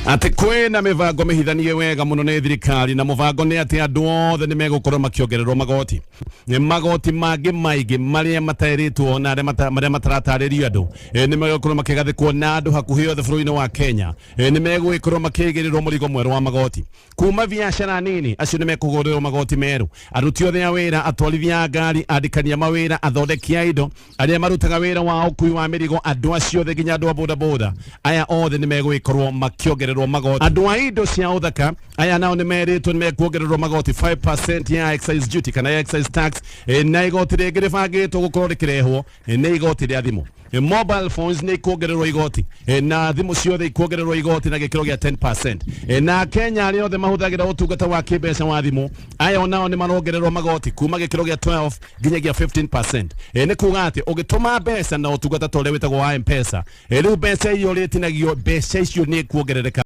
Atĩ kwĩna mĩbango mĩhithanie wega mũno nĩ thirikari, na mũbango nĩ atĩ andũ othe nĩ megũkorwo makĩongererwo magoti. Nĩ magoti mangĩ maingĩ marĩa materĩtwo na arĩa marĩa mataratarĩrio andũ, nĩ megũkorwo makĩgathĩkwo na andũ hakuhĩ othe bũrũri-inĩ wa Kenya. Nĩ megũgĩkorwo makĩigĩrĩrwo mũrigo mwerũ wa magoti kuma biacara nini, acio nĩ mekũgũrĩrwo magoti merũ. Aruti othe a wĩra, atwarithia a ngari, andĩkani a mawĩra, athondeki a indo, arĩa marutaga wĩra wa ũkui wa mĩrigo, andũ acio othe nginya andũ a bodaboda, aya othe nĩ megũgĩkorwo makĩongererwo magoti. Andũ a indo cia ũthaka aya nao nĩ merĩtwo nĩ mekuongererwo magoti 5% ya excise duty kana ya excise tax. Na igoti rĩngĩ rĩbangĩtwo gũkorwo rĩkĩrehwo, nĩ igoti rĩa thimũ. Mobile phones nĩ ikuongererwo igoti, na thimũ ciothe ikuongererwo igoti na gĩkĩro gĩa 10%. Na Kenya arĩa othe mahũthagĩra ũtungata wa kĩmbeca wa thimũ, aya onao nĩ marongererwo magoti kuma gĩkĩro gĩa 12 nginyagia 15%. Nĩ kuga atĩ ũgĩtũma mbeca na ũtungata ta ũrĩa wĩtagwo wa M-Pesa, rĩu mbeca iria ũrĩtinagio, mbeca icio nĩ ikuongerereka.